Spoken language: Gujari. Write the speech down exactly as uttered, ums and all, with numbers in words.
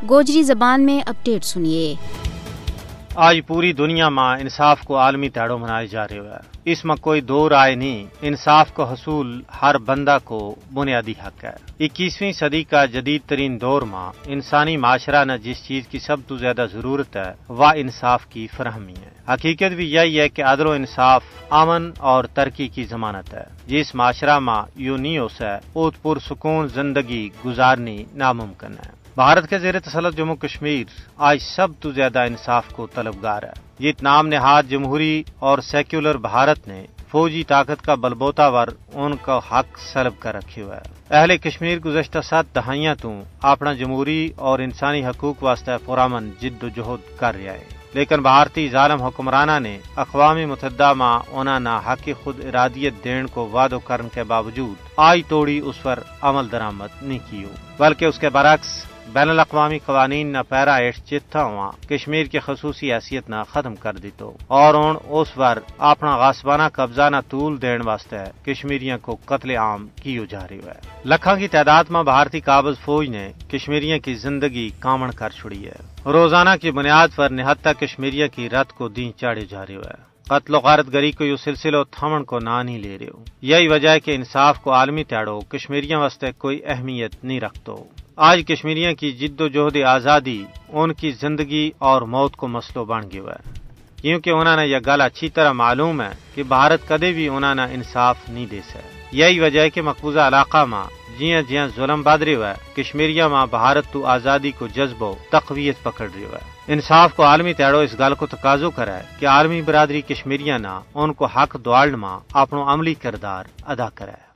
گوجری زبان میں اپڈیٹ سنیے۔ آج پوری دنیا ما انصاف کو عالمی تہڑو منایا جا رہیو ہے۔ اس ما کوئی دو رائے نہیں، انصاف کو حصول ہر بندہ کو بنیادی حق ہے۔ اکیسویں صدی کا جدید ترین دور ما انسانی معاشرہ نا جس چیز کی سب تو زیادہ ضرورت ہے وہ انصاف کی فراہمی ہے۔ حقیقت بھی یہی ہے کہ عدل و انصاف امن اور ترقی کی ضمانت ہے۔ جس معاشرہ ما یوہ نہیں ہو سکے ات پر سکون زندگی گزارنی ناممکن ہے۔ بھارت کے زیر تسلط جموں کشمیر آج سب تو زیادہ انصاف کو طلبگار ہے۔ جت نام نہاد جمہوری اور سیکولر بھارت نے فوجی طاقت کا بلبوتا ور ان کا حق سلب کر رکھیو ہے۔ اہل کشمیر گزشتہ سات دہائیاں توں اپنا جمہوری اور انسانی حقوق واسطے پرامن جد و جہد کر رہیا ہے، لیکن بھارتی ظالم حکمراناں نے اقوام متحدہ ما انہاں نا حق خود ارادیت دین کو وعدو کرن کے باوجود آج توڑی اس پر عمل درآمد نہیں کیو، بلکہ اس کے برعکس بین الاقوامی قوانین نا پیرا ہیٹھ چتھا ہوا کشمیر کی خصوصی حیثیت نا ختم کر دیتو، اور ہن اس پر اپنا غاصبانہ قبضہ نا طول دین واسطے کشمیریاں کو قتل عام کیو جا رہیو ہے۔ لکھاں کی تعداد ما بھارتی قابض فوج نے کشمیریاں کی زندگی کامن کر چھڑی ہے۔ روزانہ کی بنیاد پر نہتا کشمیریاں کی رت کو دین چاڑھیو جا رہیو ہے۔ قتل و غارت گری کو یوہ سلسلو تھمن کو ناں نہیں لے رہیو۔ یہی وجہ ہے کہ انصاف کو عالمی تہڑو کشمیریاں واسطے کوئی اہمیت نہیں رکھتو۔ آج کشمیریاں کی جد و جہد آزادی ان کی زندگی اور موت کو مسئلو بن گیو ہے، کیونکہ انہاں نا یہ گل اچھی طرح معلوم ہے کہ بھارت کدے بھی انہاں نا انصاف نہیں دے سکے۔ یہی وجہ ہے کہ مقبوضہ علاقہ ما جیاں جیاں ظلم بدھ رہیو ہے، کشمیریاں ما بھارت تو آزادی کو جذبو تقویت پکڑ رہیو ہے۔ انصاف کو عالمی تہڑو اس گل کو تقاضو کرے کہ عالمی برادری کشمیریاں نا ان کو حق دواڑن ما اپنو عملی کردار ادا کرے۔